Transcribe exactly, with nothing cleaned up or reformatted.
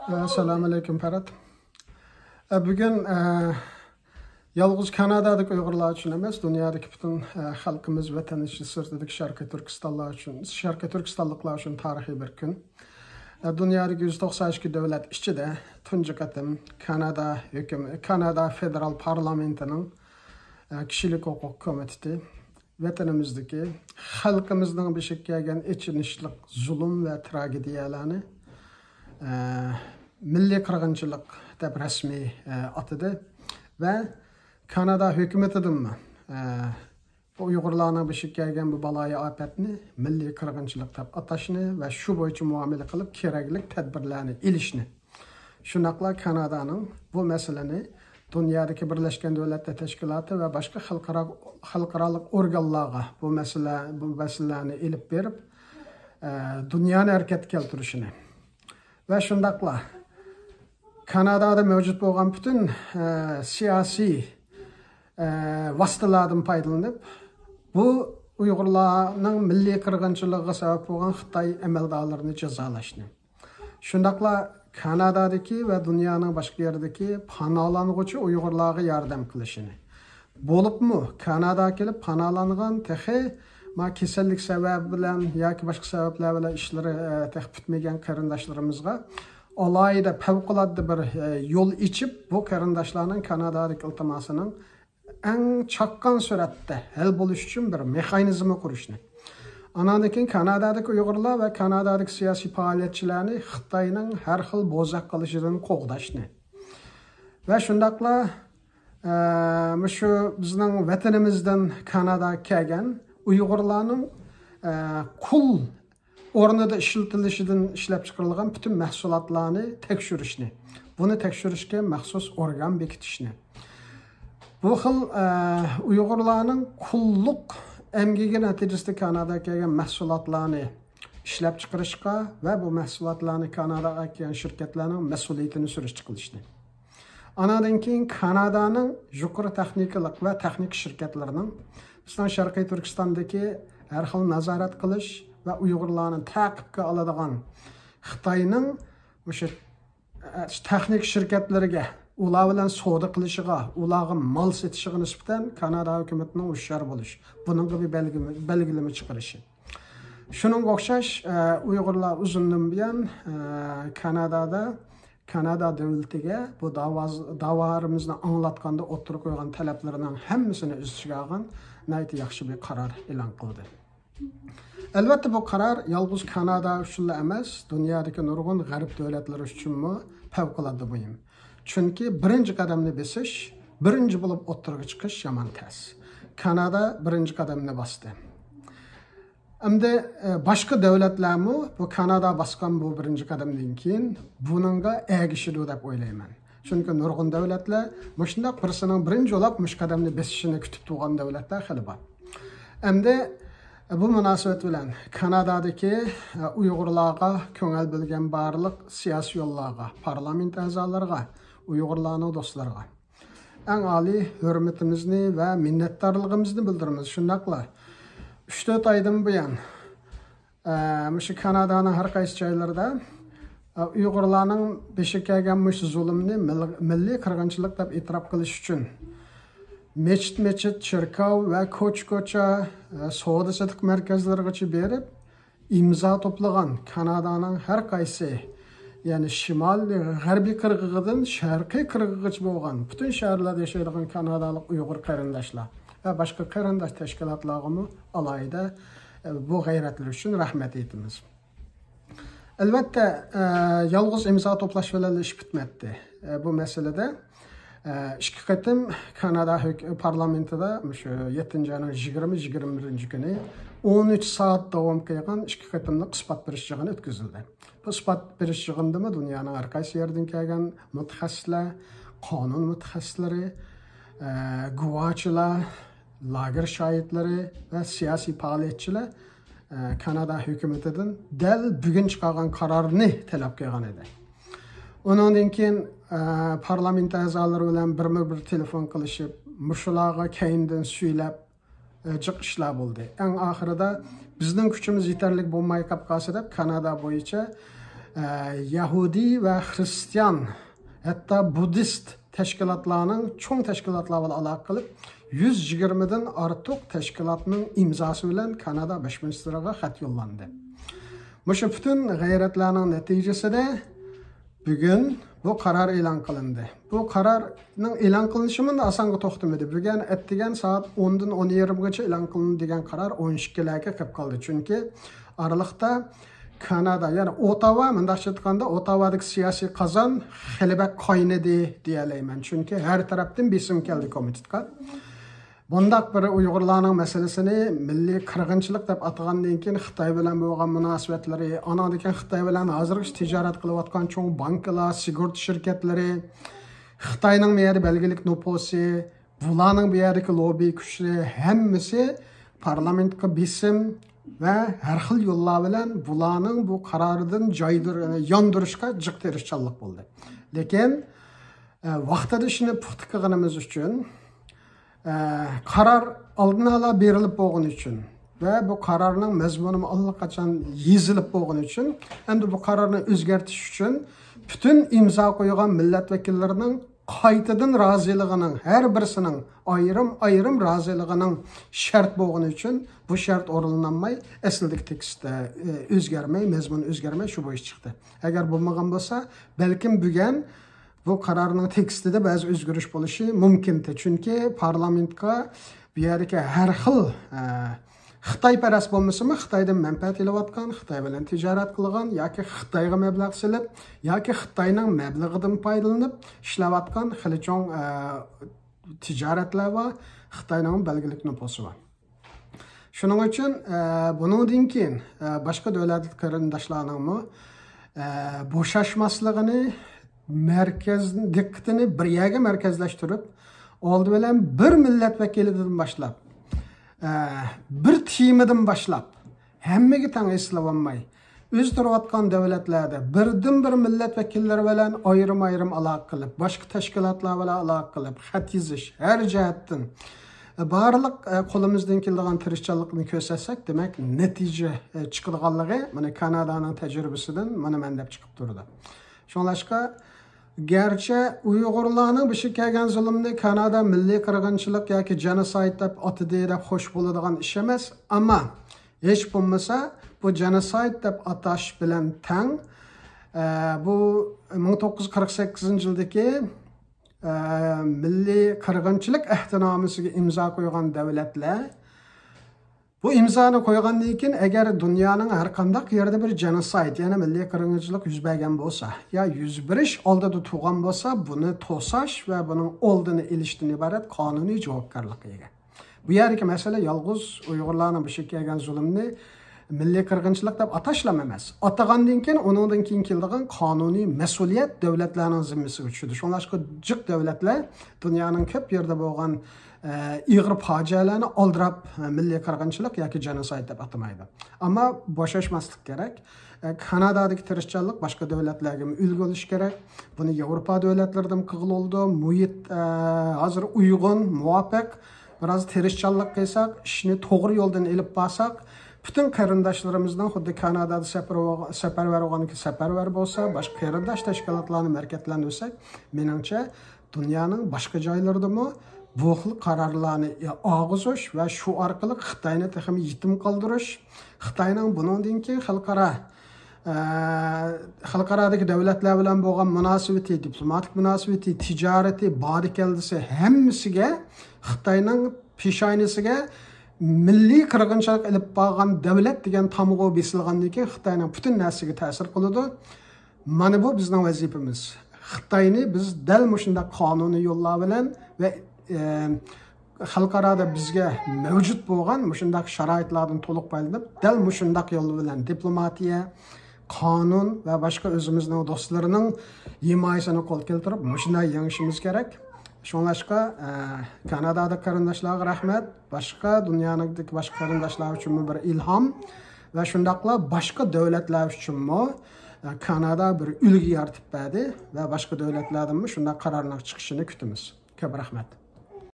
ئەسسالامۇ ئەلەيكۇم، پەرھات. ئە، بۈگۈن، ئە، يالغۇز كانادادىكى ئۇيغۇرلار ئۈچۈن ئەمەس، دۇنيادىكى پۈتۈن، ئە، خەلقىمىز، ۋەتەن ئىچى سىرتىدىكى شەرقىي تۈركىستانلار ئۈچۈن، شەرقىي تۈركىستانلىقلار ئۈچۈن تارىخىي بىر كۈن. ئە، دۇنيادىكى يۈز توقسان ئىككى دۆلەت ئىچىدە تۇنجى قېتىم كانادا ھۆكۈم-، كانادا فېدېرال پارلامېنتىنىڭ، ئە، كىشىلىك ھوقۇق كومىتېتى ۋەتىنىمىزدىكى خەلقىمىزنىڭ بېشىغا كەلگەن ئېچىنىشلىق زۇلۇم ۋە تراگېدىيەلەرنى، ئە، مىللىي قىرغىنچىلىق دەپ رەسمىي، ئە، ئاتىدى ۋە كانادا ھۆكۈمىتىدىنمۇ، ئە، بۇ ئۇيغۇرلارنىڭ بېشىغا كەلگەن بۇ بالايىئاپەتنى مىللىي قىرغىنچىلىق دەپ ئاتاشنى ۋە شۇ بويىچە مۇئامىلە قىلىپ كېرەكلىك تەدبىرلەرنى ئېلىشنى، شۇنداقلا كانادانىڭ بۇ مەسىلىنى دۇنيادىكى بىرلەشكەن دۆلەتلەر تەشكىلاتى ۋە باشقا خەلقئارا، خەلقئارالىق ئورگانلارغا بۇ مەسىلە، بۇ مەسىلىلەرنى ئېلىپ بېرىپ، ئە، دۇنيانى ھەرىكەتكە كەلتۈرۈشىنى ۋە شۇنداقلا كانادادا مەۋجۇت بولغان پۈتۈن، ئە، سىياسىي، ئە، ۋاسىتىلاردىن پايدىلىنىپ، بۇ ئۇيغۇرلارنىڭ مىللىي قىرغىنچىلىقىغا سەۋەب بولغان خىتاي ئەمەلدارلىرىنى جازالاشنى، شۇنداقلا كانادادىكى ۋە دۇنيانىڭ باشقا يېرىدىكى پاناھلانغۇچى ئۇيغۇرلارغا ياردەم قىلىشىنى، بولۇپمۇ كاناداغا كېلىپ پاناھلانغان، تېخى ما كېسەللىك سەۋەبى بىلەن ياكى باشقا سەۋەبلەر بىلەن ئىشلىرى، ئە، تېخى پۈتمىگەن قېرىنداشلىرىمىزغا ئالاھىدە پەۋقۇلئاددە بىر، ئە، يول ئېچىپ، بۇ قېرىنداشلارنىڭ كانادادىكى ئىلتىماسىنىڭ ئەڭ چاققان سۈرئەتتە ھەل بولۇش ئۈچۈن بىر مېخانىزمى قۇرۇشنى، ئاناندىن كېيىن كانادادىكى ئۇيغۇرلار ۋە كانادادىكى سىياسىي پائالىيەتچىلەرنى خىتاينىڭ ھەر خىل بوزەك قىلىشىدىن قوغداشنى ۋە شۇنداقلا، ئە، مۇشۇ بىزنىڭ ۋەتىنىمىزدىن كاناداغا كەلگەن ئۇيغۇرلارنىڭ، ئە، قۇل ئورنىدا ئىشلىتىلىشىدىن ئىشلەپچىقىرىلغان پۈتۈن مەھسۇلاتلارنى تەكشۈرۈشنى، بۇنى تەكشۈرۈشكە مەخسۇس ئورگان بېكىتىشنى، بۇ خىل، ئە، ئۇيغۇرلارنىڭ قۇللۇق ئەمگىكى نەتىجىسىدە كاناداغا كەلگەن مەھسۇلاتلارنى ئىشلەپچىقىرىشقا ۋە بۇ مەھسۇلاتلارنى كاناداغا ئەكەلگەن شىركەتلەرنىڭ مەسئۇلىيىتىنى سۈرۈشتە قىلىشنى. ئاناندىن كېيىن كانادانىڭ يۇقىرى تېخنىكىلىق ۋە تېخنىك شىركەتلىرىنىڭ بىزنىڭ شەرقىي تۈركىستاندىكى ھەر خىل نازارەت قىلىش ۋە ئۇيغۇرلارنى تەقىبكە ئالىدىغان خىتاينىڭ مۇشۇ، ئە، تېخنىك شىركەتلىرىگە ئۇلار بىلەن سودا قىلىشىغا، ئۇلارغا مال سېتىشىغا نىسبەتەن كانادا ھۆكۈمىتىنىڭ ھوشيار بولۇش، بۇنىڭغا بىر بەلگىلىمە، بەلگىلىمە چىقىرىشى. شۇنىڭغا ئوخشاش، ئە، ئۇيغۇرلار ئۇزۇندىن بۇيان، ئە، كانادادا، كانادا دۆلىتىگە بۇ داۋاز-، داۋالىرىمىزنى ئاڭلاتقاندا ئوتتۇرىغا قويغان تەلەپلىرىنىڭ ھەممىسىنى ئۆز ئىچىگە ئالغان ناھايىتى ياخشى بىر قارار ئېلان قىلدى. ئەلۋەتتە، بۇ قارار يالغۇز كانادا ئۈچۈنلا ئەمەس، دۇنيادىكى نۇرغۇن غەرب دۆلەتلىرى ئۈچۈنمۇ پەۋقۇلئاددە مۇھىم. چۈنكى بىرىنچى قەدەمنى بېسىش، بىرىنچى بولۇپ ئوتتۇرىغا چىقىش يامان تەس. كانادا بىرىنچى قەدەمنى باستى. ئەمدى، ئە، باشقا دۆلەتلەرمۇ بۇ كانادا باسقان بۇ بىرىنچى قەدەمدىن كېيىن بۇنىڭغا ئەگىشىدۇ دەپ ئويلايمەن. چۈنكى نۇرغۇن دۆلەتلەر مۇشۇنداق بىرسىنىڭ بىرىنچى بولاپ مۇشۇ قەدەمنى بېسىشىنى كۈتۈپ تۇرغان دۆلەتلەر خېلى بار. ئەمدى، ئە، بۇ مۇناسىۋەت بىلەن كانادادىكى، ئە، ئۇيغۇرلارغا كۆڭۈل بۆلگەن بارلىق سىياسىي يوللارغا، پارلامېنت ئەزالىرىغا، ئۇيغۇرلارنىڭ دوستلىرىغا ئەڭ ئالىي ھۆرمىتىمىزنى ۋە مىننەتدارلىقىمىزنى بىلدۈرىمىز. شۇنداقلا ئۈچ تۆت ئايدىن بۇيان، ئە، مۇشۇ كانادانىڭ ھەر قايسى جايلىرىدا، ئە، ئۇيغۇرلارنىڭ بېشىغا كەلگەن مۇشۇ زۇلۇمنى مىل-، مىللىي قىرغىنچىلىق دەپ ئېتىراپ قىلىش ئۈچۈن مەسچىت-مەسچىت، چېركاۋ ۋە كوچا-كوچا، ئە، سودا-سېتىق مەركەزلىرىغىچە بېرىپ، ئىمزا توپلىغان كانادانىڭ ھەر قايسى، يەنى شىمال غەربىي قىرغىقىدىن شەرقىي قىرغىقىغىچە بولغان پۈتۈن شەھەرلەردە ياشايدىغان كانادالىق ئۇيغۇر قېرىنداشلار ۋە باشقا قېرىنداش تەشكىلاتلارغىمۇ ئالاھىدە، ئە، بۇ غەيرەتلىرى ئۈچۈن رەھمەت ئېيتىمىز. ئەلۋەتتە، ئە، يالغۇز ئىمزا توپلاش بىلەنلا ئىش پۈتمەيتتى. ئە، بۇ مەسىلىدە ئىككى قېتىم كانادا ھۆك-، پارلامېنتىدا مۇشۇ يەتتىنچى ئاينىڭ يىگىرمە، يىگىرمە بىرىنچى كۈنى ئون ئۈچ سائەت داۋام قىلغان ئىككى قېتىملىق ئىسپات بېرىش يىغىنى ئۆتكۈزۈلدى. بۇ ئىسپات بېرىش يىغىنىدىمۇ دۇنيانىڭ ھەر قايسى يېرىدىن كەلگەن مۇتەخەسسىسلەر، قانۇن مۇتەخەسسىسلىرى، ئە، گۇۋاچىلار، لاگېر شاھىتلىرى ۋە سىياسىي پائالىيەتچىلەر ئە، كانادا ھۆكۈمىتىدىن دەل بۈگۈن چىقارغان قارارنى تەلەپ قىلغان ئىدى. ئۇنىڭدىن كېيىن، ئە، پارلامېنت ئەزالىرى بىلەن بىرمۇ بىر تېلېفون قىلىشىپ، مۇشۇلارغا كەينىدىن سۈيلەپ، ئە، جىق ئىشلار بولدى. ئەڭ ئاخىرىدا بىزنىڭ كۈچىمىز يېتەرلىك بولماي قاپ قالسا دەپ، كانادا بويىچە يەھۇدىي ۋە خرىستىيان، ھەتتا بۇددىست تەشكىلاتلارنىڭ، چوڭ تەشكىلاتلار بىلەن ئالاقە قىلىپ، يۈز يىگىرمىدىن ئارتۇق تەشكىلاتنىڭ ئىمزاسى بىلەن كانادا باش مىنىستىرىغا خەت يوللاندى. مۇشۇ پۈتۈن غەيرەتلەرنىڭ نەتىجىسىدە بۈگۈن بۇ قارار ئېلان قىلىندى. بۇ قارارنىڭ ئېلان قىلىنىشى مۇنداق ئاسانغا توختىمىدى. بۈگۈن ئەتىگەن سائەت ئوندىن ئون يېرىمگىچە ئېلان قىلىندى دېگەن قارار ئون ئىككىلەرگە قېلىپ قالدى. چۈنكى ئارىلىقتا كانادا، يەنى ئوتاۋا، مۇنداقچە ئېيتقاندا، ئوتاۋادىكى سىياسىي قازان خېلى بەك قاينىدى دېيەلەيمەن. چۈنكى ھەر تەرەپتىن بېسىم كەلدى كومىتېتقا. بۇنداق بىر ئۇيغۇرلارنىڭ مەسىلىسىنى مىللىي قىرغىنچىلىق دەپ ئاتىغاندىن كېيىن، خىتاي بىلەن بولغان مۇناسىۋەتلىرى، ئانىڭدىن كېيىن خىتاي بىلەن ھازىرغىچە تىجارەت قىلىۋاتقان چوڭ بانكىلار، سىگورتا شىركەتلىرى، خىتاينىڭ بۇ يەردە بەلگىلىك نوپۇسى، بۇلارنىڭ بۇ يەردىكى لوببى كۈچلىرى، ھەممىسى پارلامېنتقا بېسىم ۋە ھەر خىل يوللار بىلەن بۇلارنىڭ بۇ قارارىدىن جايدۇر-، ياندۇرۇشقا جىق تىرىشچانلىق بولدى. لېكىن، ئە، ۋاقتىدا ئىشنى پۇختا قىلغىنىمىز ئۈچۈن، ئە، قارار ئالدىن ئالا بېرىلىپ بولغىنى ئۈچۈن ۋە بۇ قارارنىڭ مەزمۇنىمۇ ئاللىقاچان يېزىلىپ بولغىنى ئۈچۈن، ئەمدى بۇ قارارنى ئۆزگەرتىش ئۈچۈن پۈتۈن ئىمزا قويغان مىللەت ۋەكىللىرىنىڭ قايتىدىن رازىلىقىنىڭ، ھەر بىرسىنىڭ ئايرىم-ئايرىم رازىلىقىنىڭ شەرت بولغىنى ئۈچۈن بۇ شەرت ئورۇنلانماي، ئەسلىدىكى تېكىست، ئە، ئۆزگەرمەي، مەزمۇن ئۆزگەرمەي شۇ بويىچە چىقتى. ئەگەر بولمىغان بولسا، بەلكىم بۈگۈن بۇ قارارنىڭ تېكىستىدە بەزى ئۆزگىرىش بولۇشى مۇمكىنتى. چۈنكى پارلامېنتقا بۇ يەردىكى ھەر خىل، ئە، خىتايپەرەس بولمىسىمۇ، خىتايدىن مەنپەئەت ئېلىۋاتقان، خىتاي بىلەن تىجارەت قىلغان ياكى خىتايغا مەبلەغ سېلىپ ياكى خىتاينىڭ مەبلىغىدىن پايدىلىنىپ ئىشلەۋاتقان خېلى چوڭ، ئە، تىجارەتلەر بار، خىتاينىڭ بەلگىلىك نوپۇسى بار. شۇنىڭ ئۈچۈن، ئە، بۇنىڭدىن كېيىن، ئە، باشقا دۆلەت قېرىنداشلارنىڭمۇ، ئە، بوشاشماسلىقىنى، مەركەز دىققىتىنى بىر يەرگە مەركەزلەشتۈرۈپ، ئالدى بىلەن بىر مىللەت ۋەكىلىدىن باشلاپ، ئە، بىر تېمىدىن باشلاپ، ھەممىگە تەڭ ھېسابلىۋالماي، ئۆزى تۇرۇۋاتقان دۆلەتلەردە بىردىنبىر مىللەت ۋەكىللىرى بىلەن ئايرىم-ئايرىم ئالاقە قىلىپ، باشقا تەشكىلاتلار بىلەن ئالاقە قىلىپ، خەت يېزىش، ھەر جەھەتتىن بارلىق، ئە، قولىمىزدىن كېلىدىغان تىرىشچانلىقنى كۆرسەتسەك، دېمەك، نەتىجە، ئە، چىقىدىغانلىقى، مانا، كانادانىڭ تەجرىبىسىدىن مانا مەن دەپ چىقىپ تۇرىدۇ. شۇڭلاشقا، گەرچە ئۇيغۇرلارنىڭ بېشىغا كەلگەن زۇلۇمنى كانادا مىللىي قىرغىنچىلىق ياكى جېنوسايد دەپ ئاتىدى دەپ خوش بولىدىغان ئىش ئەمەس، ئەمما ھېچ بولمىسا بۇ جېنوسايد دەپ ئاتاش بىلەن تەڭ، ئە، بۇ مىڭ توققۇز يۈز قىرىق سەككىزىنچى يىلدىكى، ئە، مىللىي قىرغىنچىلىق ئەھدىنامىسىگە ئىمزا قويغان دۆلەتلەر، بۇ ئىمزانى قويغاندىن كېيىن، ئەگەر دۇنيانىڭ ھەر قانداق يېرىدە بىر جېنوسايد، يەنى مىللىي قىرغىنچىلىق يۈز بەرگەن بولسا، يا يۈز بېرىش ئالدىدا تۇرغان بولسا، بۇنى توساش ۋە بۇنىڭ ئالدىنى ئېلىشتىن ئىبارەت قانۇنىي جاۋابكارلىققا ئىگە. بۇ يەردىكى مەسىلە يالغۇز ئۇيغۇرلارنىڭ بېشىغا كەلگەن زۇلۇمنى مىللىي قىرغىنچىلىق دەپ ئاتاشلا ئەمەس. ئاتىغاندىن كېيىن، ئۇنىڭدىن كېيىن كېلىدىغان قانۇنىي مەسئۇلىيەت دۆلەتلەرنىڭ زىممىسىگە چۈشىدۇ. شۇڭلاشقا جىق دۆلەتلەر دۇنيانىڭ كۆپ يېرىدە بولغان، ئە، ئېغىر پاجىئەلەرنى ئالدىراپ، ئە، مىللىي قىرغىنچىلىق ياكى جېنوسايد دەپ ئاتىمايدۇ. ئەمما بوشاشماسلىق كېرەك. ئە، كانادادىكى تىرىشچانلىق باشقا دۆلەتلەرگىمۇ ئۈلگە بولۇشى كېرەك. بۇنى ياۋروپا دۆلەتلىرىدىمۇ قىلغىلى بولىدۇ. مۇھىت، ئە، ھازىر ئۇيغۇن، مۇۋاپىق. بىراز تىرىشچانلىق قىلساق، ئىشنى توغرا يولدىن ئېلىپ بارساق، پۈتۈن قېرىنداشلىرىمىزنىڭ خۇددى كانادادا سەپەر-، سەپەرۋەر بولغاندىكى سەپەرۋەر بولسا، باشقا قېرىنداش تەشكىلاتلارنى ھەرىكەتلەندۈرسەك، مېنىڭچە، دۇنيانىڭ باشقا جايلىرىدىمۇ بۇ خىل قارارلارنى ئالغۇزۇش ۋە شۇ ئارقىلىق خىتاينى تېخىمۇ يېتىم قالدۇرۇش، خىتاينىڭ بۇنىڭدىن كېيىن خەلقئارا، ئە، خەلقئارادىكى دۆلەتلەر بىلەن بولغان مۇناسىۋىتى، دىپلوماتىك مۇناسىۋىتى، تىجارىتى، بارى كەلدىسى ھەممىسىگە خىتاينىڭ پېشانىسىگە مىللىي قىرغىنچىلىق ئېلىپ بارغان دۆلەت دېگەن تامغا بېسىلغاندىن كېيىن خىتاينىڭ پۈتۈن نەرسىگە تەسىر قىلىدۇ. مانا بۇ بىزنىڭ ۋەزىپىمىز. خىتاينى بىز دەل مۇشۇنداق قانۇنىي يوللار بىلەن ۋە، ئە، خەلقئارادا بىزگە مەۋجۇت بولغان مۇشۇنداق شارائىتلاردىن تولۇق پايدىلىنىپ، دەل مۇشۇنداق يول بىلەن دىپلوماتىيە، قانۇن ۋە باشقا ئۆزىمىزنىڭ دوستلىرىنىڭ ھىمايىسىنى قول كەلتۈرۈپ، مۇشۇنداق يېڭىشىمىز كېرەك. شۇڭلاشقا، ئە، كانادادىكى قېرىنداشلارغا رەھمەت، باشقا دۇنيانىڭدىكى باشقا قېرىنداشلار ئۈچۈنمۇ بىر ئىلھام ۋە شۇنداقلا باشقا دۆلەتلەر ئۈچۈنمۇ، ئە، كانادا بىر ئۈلگە يارىتىپ بەردى ۋە باشقا دۆلەتلەردىنمۇ شۇنداق قارارنىڭ چىقىشىنى كۈتىمىز. كۆپ رەھمەت.